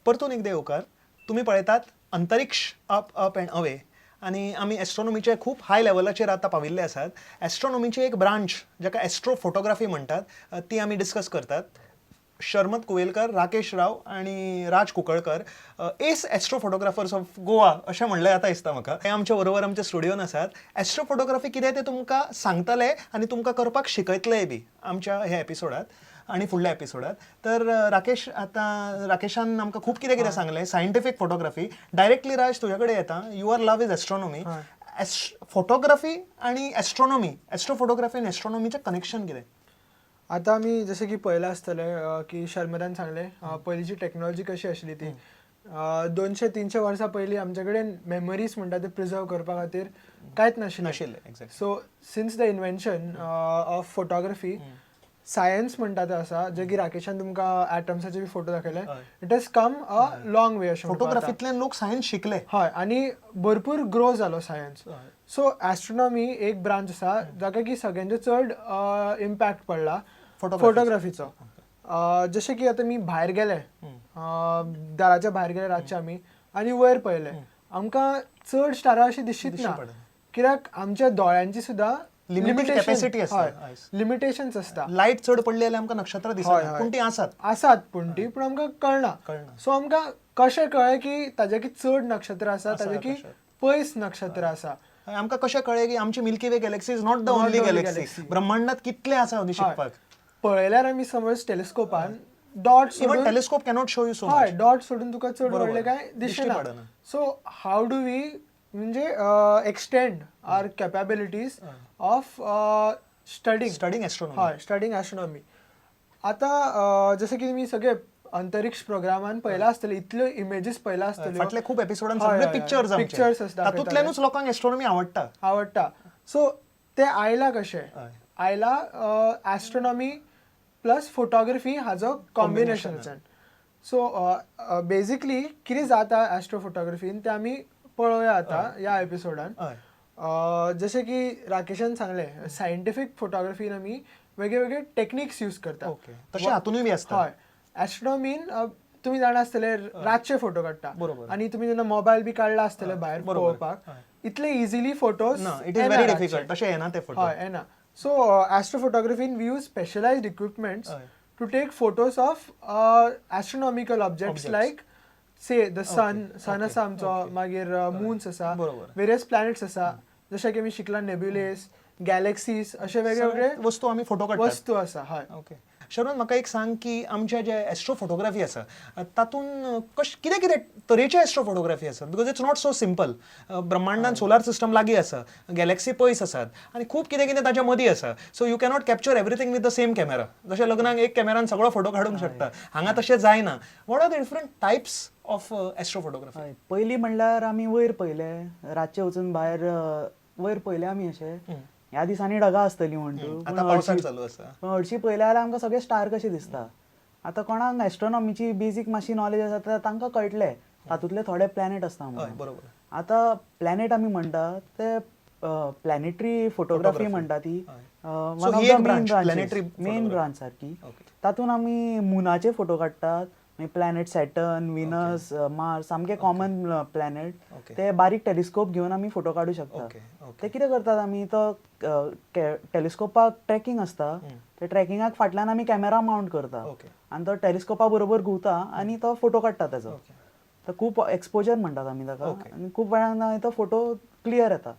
परतून एकदा येवकार. तुमी पळयतात अंतरिक्ष अप अप अँड अवे आनी आमी एस्ट्रॉनॉमीचे खूब हाय लेवलाचेर आतां पाविल्ले आसात. एस्ट्रॉनॉमीची एक ब्रांच जाका एस्ट्रो फोटोग्राफी म्हणटात, ती आमी डिस्कस करतात. शर्मत कुवेलकर, राकेश राव आणि राज Kunkalkar, ace astro photographers of Goa अशें म्हणलें जाता दिसता म्हाका, हे आमच्या बरोबर आमच्या स्टुडियोन आसात. एस्ट्रो फोटोग्राफी कितें तें तुमकां सांगतले आनी तुमकां करपाक शिकयतलेय बी आमच्या ह्या एपिसोडात आणि फुडल्या एपिसोडात. तर राकेश, आतां राकेशान आमकां खूब कितें कितें सांगलें सायंटिफीक फोटोग्राफी. डायरेक्टली राज, तुज्या कडेन येता. Your love is astronomy. Photography आणि एस्ट्रॉनॉमी, एस्ट्रो फोटोग्राफी आनी एस्ट्रॉनॉमीचें कनेक्शन कितें? आता आमी जशें की पळयलां आसतलें की शर्मदान सांगलें, पयलींची टॅक्नॉलॉजी कशी आशिल्ली ती. 200-300 वर्सां पयलीं आमचे कडेन मेमरीज म्हणटा ते प्रिजर्व करपा खातीर कांयच नाशिल्लें. नाशिल्लें, exactly. So since the invention of photography, science म्हणटा ते आसा, जे की राकेशान तुमकां एटम्साचे बी photo दाखयले, it has come a long way अशें म्हणपाक जाता. फोटोग्राफींतल्यान लोक सायन्स शिकले. हय, आनी भरपूर ग्रो जालो सायन्स. सो एस्ट्रोनॉमी एक ब्रांच आसा जाका की सगळ्यांचे चड इम्पॅक्ट पडला. Photography. फोटोग्राफीचो. जशें की आतां मी भायर गेले, दाराच्या भायर गेले रातचे आमी आनी वयर पळयलें, आमकां चड स्टारां अशी दिश्टीच दिश्टी ना. पडना. कित्याक आमच्या दोळ्यांची सुद्दां Limited capacity आसता. लिमिटेशन्स आसता. लायट चड पडली जाल्यार आमकां नक्षत्रां दिसना, पूण ती आसात. आसात, पूण ती पूण आमकां कळना. कळना. सो आमकां कशें कळ्ळें की ताजे की चड नक्षत्रां आसा, आसा ताजे की आकाशात. पयस नक्षत्रां आसा? आमकां कशें कळ्ळें की आमची Milky Way galaxy is not the Not only the only galaxy? galaxy. ब्रह्मांडात कितले आसा अजून शिकपाक. पळयल्यार आमी समज टेलिस्कोपान dot even telescope cannot show you so. हय, डॉट सोडून तुका चड व्हडलें कांय दिश्टी दिसना. पडना. सो how do we म्हणजे extend our capabilities of studying studying astronomy. हय, स्टडींग एस्ट्रॉनॉमी. आतां जशें की तुमी सगळे अंतरिक्ष प्रोग्रामान पळयला आसतले, इतल्यो इमेजीस पळयला आसतल्यो. फाटले खूब एपिसोडान हय, सगळे हय, पिक्चर्स. पिक्चर्स आसता. तातूंतल्यानूच लोकांक एस्ट्रॉनॉमी आवडटा. आवडटा. सो ते आयला कशें? आयला एस्ट्रॉनॉमी प्लस फोटोग्राफी हाजो कॉम्बिनेशनाच्यान. सो बेजिकली कितें जाता एस्ट्रो फोटोग्राफीन तें आमी पळोवया आतां ह्या एपिसोडान. जशें की राकेशान सांगलें, सायंटिफीक फोटोग्राफीन आमी वेगळे वेगळे टेक्निक्स यूज करता. ओके, तशें हातूनय बी आसता. हय, एस्ट्रॉनॉमीन तुमी जाणा आसतले, रातचे फोटो काडटा. आनी तुमी जेन्ना मोबायल बी काडला आसतले भायर पळोवपाक, इतले इजिली फोटोज ना, it is very difficult. तशें येना ते फोटो. हय, येना. सो एस्ट्रो फोटोग्राफीन we use specialized equipments to take photos of astronomical objects like, say, the sun. Sun आसा आमचो, मागीर मुन्स आसा, वेरियस प्लॅनेट्स आसा, जशें की आमी शिकला नेब्युलेस, गॅलेक्सीज, अशे वेगळे वेगळे वस्तू आमी फोटो काडटात. वस्तू आसा, हय. ओके, शर्मन, म्हाका एक सांग की आमचे जे एस्ट्रो फोटोग्राफी आसा, तातूंत कश कितें कितें तरेचे एस्ट्रो फोटोग्राफी आसात? Because it's not so simple. ब्रह्मांडान solar system लागीं आसा, गॅलेक्सी पयस आसात आनी खूब कितें कितें ताच्या मदीं आसा. So you cannot capture everything with the same camera. जशें लग्नाक एक कॅमेरान सगळो फोटो काडूंक शकता, हांगा तशें जायना. What are the different types of astro photography? हय, पयलीं म्हणल्यार आमी वयर पळयले, रातचे वचून भायर वयर पळयले आमी अशे, ह्या दिसांनी ढगां आसतलीं म्हण तूं. आतां पावसाळ चालू आसा. पूण हरशीं पळयलें जाल्यार आमकां सगळे स्टार कशे दिसता. आतां कोणाक एस्ट्रोनॉमीची बेजीक मातशी नॉलेज आसा तर तांकां कळटलें तातूंतले थोडे प्लॅनेट आसता म्हणून. आतां प्लॅनेट आमी म्हणटा ते प्लॅनेटरी फोटोग्राफी म्हणटा ती So one he of the एक main branch, planetary main photography. Branch सारकी. तातूंत आमी मुनाचे फोटो काडटात, मागीर प्लॅनेट सॅटर्न, विनस, मार्स, सामके कॉमन प्लॅनेट. ते बारीक टेलिस्कोप घेवन आमी फोटो काडू शकता. Okay, okay. ते कितें करतात आमी, तो टेलिस्कोपाक ट्रॅकिंग आसता, ते ट्रॅकिंगाक फाटल्यान आमी कॅमेरा माउंट करता आनी तो टेलिस्कोपा बरोबर घुंवता आनी तो फोटो काडटा तेजो. तर खूब एक्सपोजर म्हणटात आमी ताका आनी खूब वेळान तो फोटो क्लियर येता.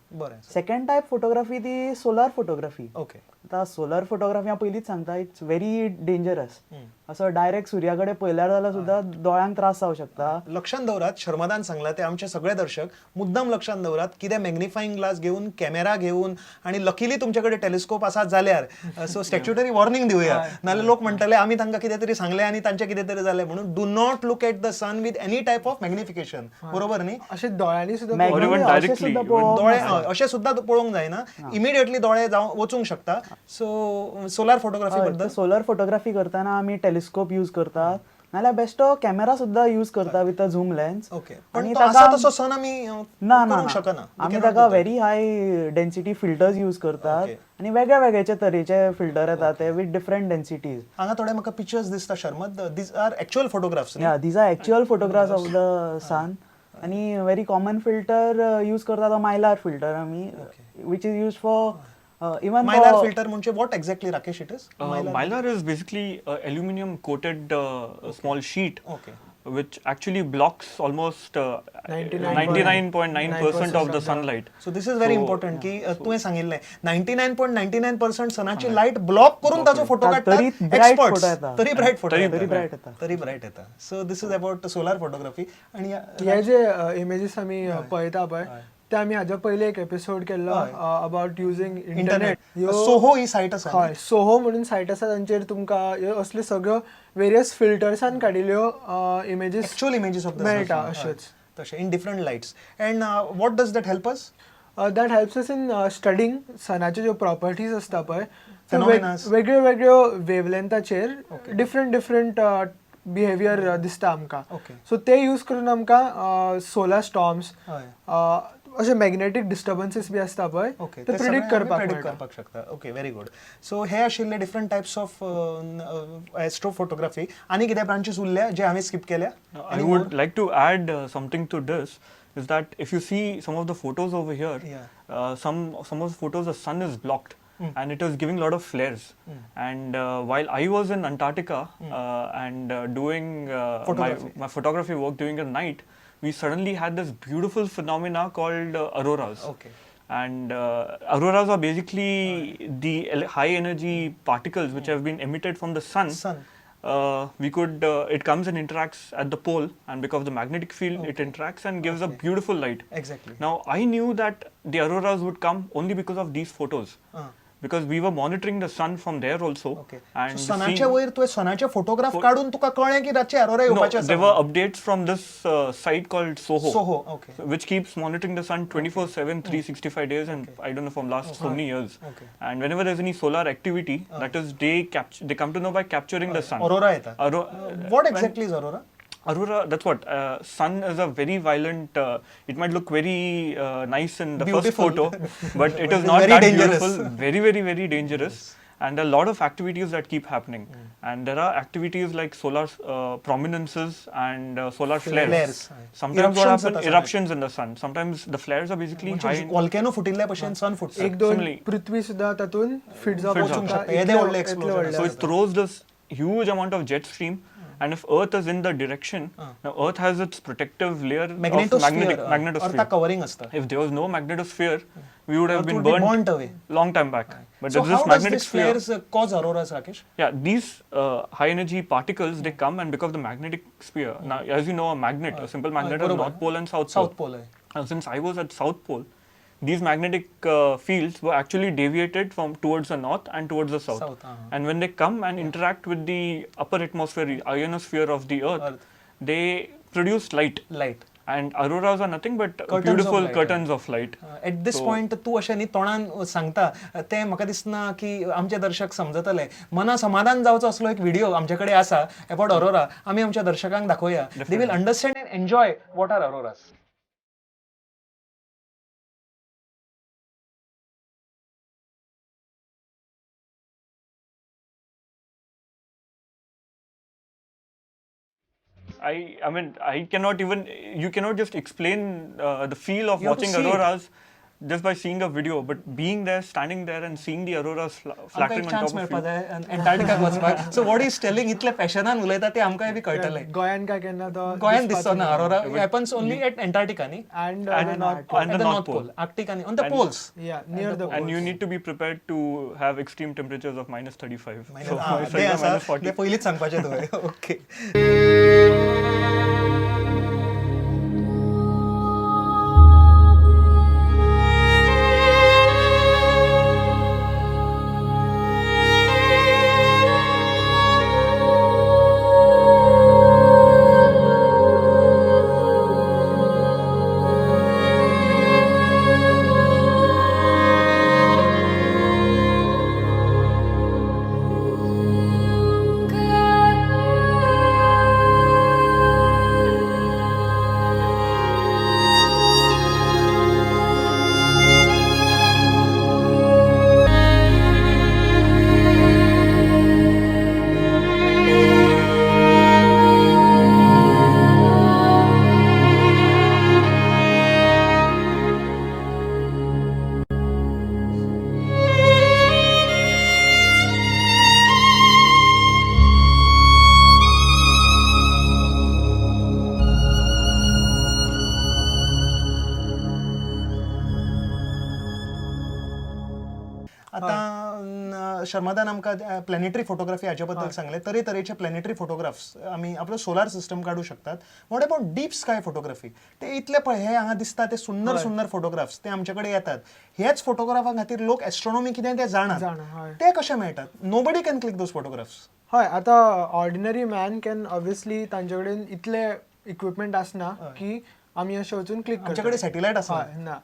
सेकंड टायप फोटोग्राफी ती सोलार फोटोग्राफी. आतां सोलर फोटोग्राफी हांव पयलींच सांगता, it's very dangerous. असो डायरेक्ट सुर्या कडेन पळयल्यार जाल्यार सुद्दां दोळ्यांक त्रास जावं शकता. लक्षात दवरात, शर्मदान सांगला ते आमचे सगळे दर्शक मुद्दाम लक्षात दवरात. कितें मॅग्निफाईंग ग्लास घेवन, कॅमेरा घेवन आणि लकीली तुमचे कडेन टेलिस्कोप आसा जाल्यार. सो स्टॅच्युटरी वॉर्निंग दिवया, नाल्यार लोक म्हणटले आमी तांकां कितें तरी सांगलें आनी तांचें कितें तरी जालें म्हणून. Do not look at the sun with any type of magnification, बरोबर न्ही? अशे दोळ्यांनी सुद्दां Magnification Or even अशें directly, सुद्दां even पळोवप दोळे नासता. हय, अशें सुद्दां पळोवंक जायना, इमिडिएटली दोळे जावं वचूंक शकता. सो सोलार फोटोग्राफी बद्दल. सोलर फोटोग्राफी करतना आमी टेलिस्कोप यूज करतात. नाल्यार बेश्टो कॅमेरा सुद्दां यूज करता with a zoom lens. Okay, पण तो आसा तसो सन आमी ना ना करूंक शकना. आमी ताका very high density filters use करतात आनी वेगळ्या वेगळ्याचे तरेचे फिल्टर येतात ते विथ डिफरंट डेन्सिटीज. हांगा थोडे म्हाका पिक्चर्स दिसता Sharmad, these are actual photographs. Yeah, these are actual photographs of the sun. आनी व्हेरी कॉमन फिल्टर यूज करता तो मायलार फिल्टर आमी, which is use for even Mylar filter म्हणजे what exactly Rakesh it is? Mylar is basically aluminium coated small sheet. Okay. Which actually blocks almost 99.9% of the sunlight. So this is very important की तुवें सांगिल्लें 99.99% सनाची light block करून ताचो photo काडटात experts, तरी bright photo येता, तरी bright येता. So this is about solar photography. आणि हे जे इमेजीस आमी पळयता पळय ते आमी हाज्या पयलीं एक एपिसोड केल्लो अबाउट युजींग इंटरनेट. सोहो ही सायट आसा. हय, सोहो म्हणून सायट आसा, तांचेर तुमकां ह्यो असल्यो सगळ्यो वेरियस फिल्टर्सान काडिल्ल्यो images, actual images of the मेळटा अश्योच तशें in different lights. And what does that help us? That helps us in studying सनाच्यो ज्यो प्रॉपर्टीज आसता पळय, वेगळ्यो वेगळ्यो वेवलेंथाचेर डिफरंट डिफरंट बिहेवियर दिसता आमकां. सो ते यूज करून आमकां सोलर स्टॉर्म्स, अशे मॅग्नेटीक डिस्टर्बन्सीस बी आसता पळय ते प्रिडिक्ट करपाक शकता. Okay, very good. सो हे आशिल्ले different types of astro photography. आनी कितें ब्रांचीस उरल्या जे हांवें स्किप केल्या? I would like to add something to this is that if you see some of the photos over here, some of the photos the sun is blocked and it is giving lot of flares. And while I was in Antarctica and doing my photography work during the night, we suddenly had this beautiful phenomena called auroras. Okay. And auroras are basically the high energy particles which have been emitted from the sun. We could it comes and interacts at the pole, and because of the magnetic field it interacts and gives a beautiful light. Exactly. Now I knew that the auroras would come only because of these photos. Because we were monitoring the sun from there also. Okay. And so सनाच्या वयर तुवें सनाचे photograph काडून तुका कळ्ळें की रातचे अरोरा येवपाचे आसा. There were updates from this site called SOHO. SOHO, okay. So, which keeps monitoring the sun 24/7, 365 days, and I don't know from last so many years. Okay. And whenever there's any solar activity, that is they come to know by capturing the sun. Aurora येता. What exactly is aurora? Aurora, that's what sun is a very violent, it might look very nice in the beautiful first photo, but it is not very that dangerous. Beautiful, very, very, very dangerous. Yes. And a lot of activities that keep happening. And there are activities like solar prominences and solar flares. Sometimes eruptions what happen, eruptions in the sun. Sometimes the flares are basically high. Volcano फुटिल्ल्या भशेन sun फुटता. एक दोन पृथ्वी सुद्धा तातूंत fit जावपाक शकता. So it throws this huge amount of jet stream. And if Earth is in the direction, now Earth has its protective layer of magnetosphere. Earth covering asta. If there was no magnetosphere, we would have Earth been would be burnt away long time back. But so there's this how does magnetic these flares cause auroras, Rakesh? Yeah, these high energy particles, they come and because the magnetic sphere. Now, as you know, a magnet, a simple magnet has North Pole and South Pole. South Pole. Now, since I was at South Pole, these magnetic fields were actually deviated from towards the north and towards the south. And when they come and interact with the upper atmosphere, ionosphere of the earth, they produce light. And auroras are nothing but curtains beautiful of light, curtains of light. At this point, तू अशें न्ही तोंडान सांगता तें म्हाका दिसना की आमचे दर्शक समजतले. मना समाधान जावचो असलो एक व्हिडिओ आमचे कडेन आसा अबाउट अरोरा, आमी आमच्या दर्शकांक दाखोवया. They will understand and enjoy what are auroras. I mean, I cannot even, you cannot just explain the feel of watching auroras just by seeing a video, but being there, standing there and seeing the auroras flattering on top of you. Antarctica वचपाक. So what is telling, इतले पॅशनान उलयता ते आमकांय बी कळटलें. गोंयान काय केन्ना तो गोंयान दिसतो ना aurora happens only at Antarctica न्ही, and the North Pole, Arctic आणि on the poles. Yeah, near the poles. And you need to be prepared to have extreme temperatures of -35. ते आसा ते पयलींच सांगपाचें तुवें. ओके. शर्मदान आमकां प्लॅनेटरी फोटोग्राफी हाचे बद्दल सांगलें. तरेतरेचे प्लॅनेटरी फोटोग्राफ्स आमी आपलो सोलार सिस्टम काडू शकतात. What about deep sky photography? ते इतले पळय, हे हांगा दिसता ते सुंदर सुंदर फोटोग्राफ्स ते आमचे कडेन येतात. हेच फोटोग्राफा खातीर लोक एस्ट्रॉनॉमी कितें ते जाणात. जाणा, हय. ते कशे मेळटात? Nobody can click those photographs. हय, आतां ऑर्डिनरी मॅन can obviously, तांचे कडेन इतले इक्विपमेंट आसना की आमी अशें वचून क्लिक. आमचे कडेन सॅटेलायट आसा. हय, ना.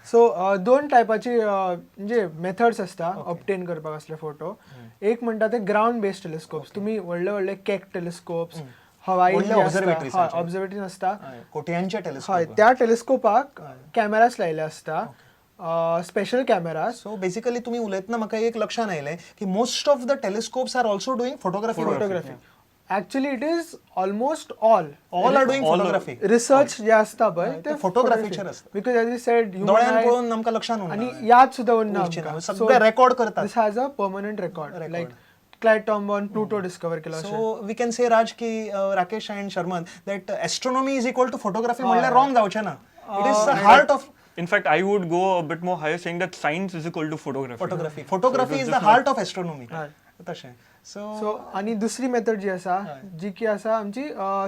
सो दोन टायपाची म्हणजे मेथड्स आसता ऑब्टेन करपाक असले फोटो. एक म्हणटा ते ग्रावंड बेस्ड टेलिस्कोप्स. तुमी व्हडले व्हडले केक टेलिस्कोप्स, हवाई व्हडले observatories. ऑब्झर्वेटरीज आसता. कोट्यांचे टेलिस्कोप. हय, त्या टेलिस्कोपाक कॅमेरास लायले आसता, स्पेशल कॅमेरास. सो बेसिकली तुमी उलयतना म्हाका एक लक्षात आयलें की most of the telescopes are also doing photography. Photography. Actually, it is almost all. All are doing photography. Research जे आसता पळय ते photography चेर आसता. Because as you said, दोळ्यान पळोवन आमकां लक्षात उरना. आणि याद सुद्धा उरना. उरची ना. सगळें record करतात. This has a permanent record, like Clyde Tombaugh Pluto discover केला अशें. So we can say, Raj, की Rakesh and Sharman, that astronomy is equal to photography म्हणल्यार रॉंग जावचें ना. It is the heart of In fact, I would go a bit more higher, saying that science is equal to photography. Photography. Photography is the heart of astronomy. तशें so so आणि दुसरी method जी आसा, जी की आसा आमची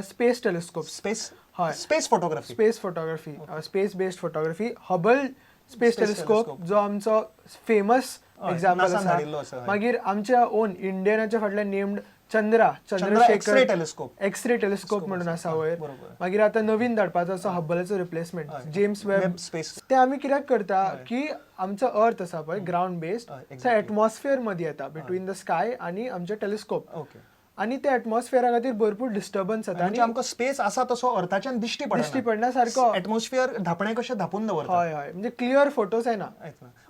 space telescope. Space. हय. Space photography. Space photography, space based photography. Hubble Space Telescope जो आमचो फेमस एक्झाम्पल NASA न धाडिल्लो आसा, आसा. हय. मागीर आमच्या ओन इंडियनाच्या फाटल्यान named Chandra. Chandra X-ray telescope. X ray telescope म्हणून आसा वयर. मागीर आतां नवीन धाडपाचो आसा हबलाचो replacement, James Webb Webb space. ते आमी कित्याक करता की आमचो अर्थ आसा पळय ग्रावंड बेस्ड, एटमॉस्फियर मदीं येता, बिटवीन the sky आनी आमचे टेलिस्कोप. आनी त्या एटमॉस्फियरा खातीर भरपूर डिस्टर्बन्स जाता. म्हणजे आनी आमकां स्पेस आसा तसो अर्थाच्यान दिश्टी पडना. दिश्टी पडना सारको. एटमॉस्फियर धापणे कशें धापून दवरता. हय हय, म्हणजे क्लियर फोटोज येना.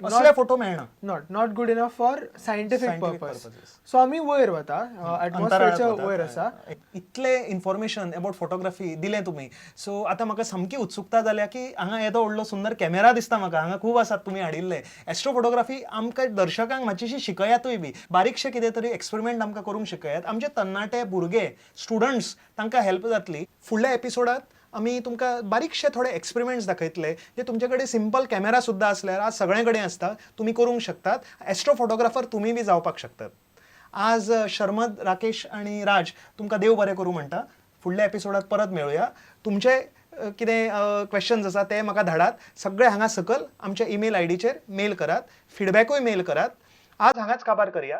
असले फोटो मेळना. Not good enough for scientific scientific purpose. Purposes. So आमी वयर वता, एटमॉस्फियरच्या अंतराळात वयर वतात. आसा. इतले इन्फॉर्मेशन अबाउट फोटोग्राफी दिलें तुमी, सो आतां म्हाका सामकी उत्सुकता जाल्या की हांगा येदो व्हडलो सुंदर कॅमेरा दिसता म्हाका, हांगा खूब आसात तुमी हाडिल्ले. एस्ट्रो फोटोग्राफी आमकां दर्शकांक मातशीशी शिकयातूय बी, बारीकशे कितें तरी एक्सपेरिमेंट आमकां करूंक शिकयात. आमचे तरणाटे भुरगे, स्टुडंट्स, तांकां हेल्प जातली. फुडल्या एपिसोडात आमी तुमकां बारीकशे थोडे एक्सपेरिमेंट्स दाखयतले, जे तुमचे कडेन सिंपल कॅमेरा सुद्दां आसल्यार, आज सगळे कडेन आसता, तुमी करूंक शकतात. एस्ट्रो फोटोग्राफर तुमी बी जावपाक शकतात. आज शर्मद, राकेश आनी राज तुमकां देव बरें करूं म्हणटा. फुडल्या एपिसोडात परत मेळुया. तुमचे कितें क्वेश्चन्स आसा ते म्हाका धाडात. सगळे हांगा सकल आमच्या ईमेल आयडीचेर मेल करात. फिडबॅकूय मेल करात. आज हांगाच काबार करया.